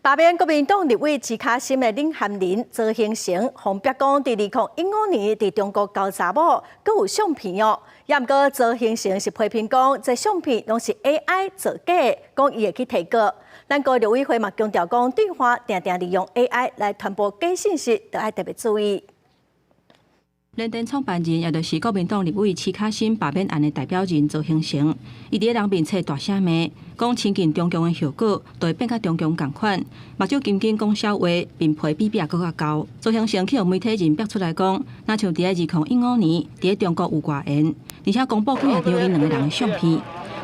罷免國民黨立委徐卡心的領銜人曹興誠，予人逼講，佇2015年佇中國交查某，閣有相片哦。也毋過曹興誠是批評講，這相片攏是 AI 造假，講伊會去提告。咱國陸委會嘛強調講，對岸定定利用 AI 來傳播假信息，都愛特別注意。聯電創辦人，也就是國民黨立委徐卡心罷免案的代表人曹興誠，伊佇咧人面冊大聲罵，講親近中共的後果，就會變佮中共仝款，目睭緊緊講痟話，面皮比壁閣較厚。曹興誠去予媒體人逼出來講，若像佇咧2015年，佇咧中國有外緣，而且公布幾若張𪜶兩個人的相片。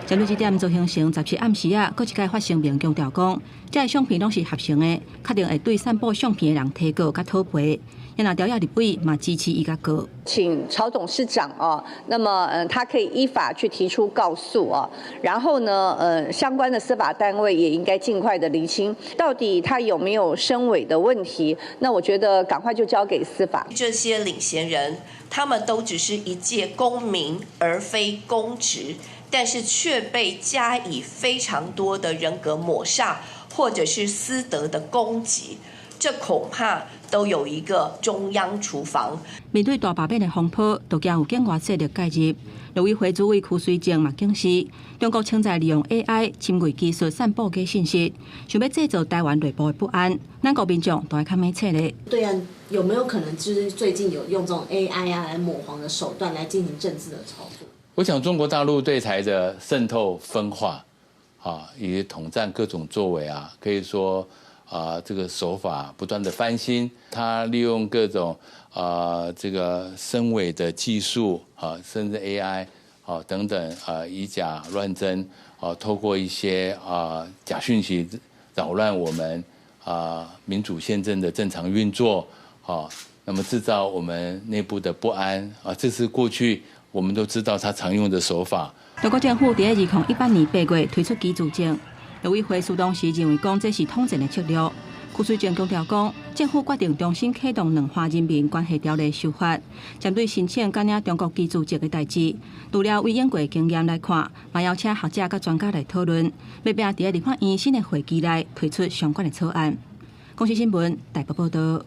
針對這點，曹興誠17暗時仔，閣一擺發聲明強調講，這个相片攏是合成的，確定會對散布相片的人提告佮討賠。若朝野立委嘛支持伊共告。請曹董事長啊，那麼他可以依法去提出告訴啊，然後呢，相關的司法單位也應該盡快的釐清，到底他有沒有深偽的問題。那我覺得趕快就交給司法。這些領銜人，他們都只是一介公民，而非公職，但是卻被加以非常多的人格抹煞，或者是私德的攻擊。這恐怕都有一個中央廚房。面對大罷免的風波，都驚有境外勢力介入。陸委會主委柯水正嘛警示，中國正在利用 AI 深偽技術散布假信息，想欲製造台灣內部的不安。咱國民眾都愛較密切咧。對岸有沒有可能就是最近有用這種 AI 啊來抹黃的手段來進行政治的操作？我想中國大陸對台的滲透分化，啊，以及統戰各種作為啊，可以說，啊，這個手法不斷的翻新，他利用各種啊這個深偽的技術啊，甚至 AI 啊等等啊，以假亂真啊，透過一些啊假訊息擾亂我們啊民主憲政的正常運作啊，那麼製造我們內部的不安啊，這是過去我們都知道他常用的手法。中國政府佇2018年8月推出居住證。陸委會當時認為講這是統戰的策略。柯水正強調講，政府決定重新啟動兩岸人民關係條例修法，針對申請申領中國居住證的代誌。除了以英國經驗來看，嘛邀請學者佮專家來討論，欲拼佇立法院新的會期內推出相關的草案。公視新聞台北報道。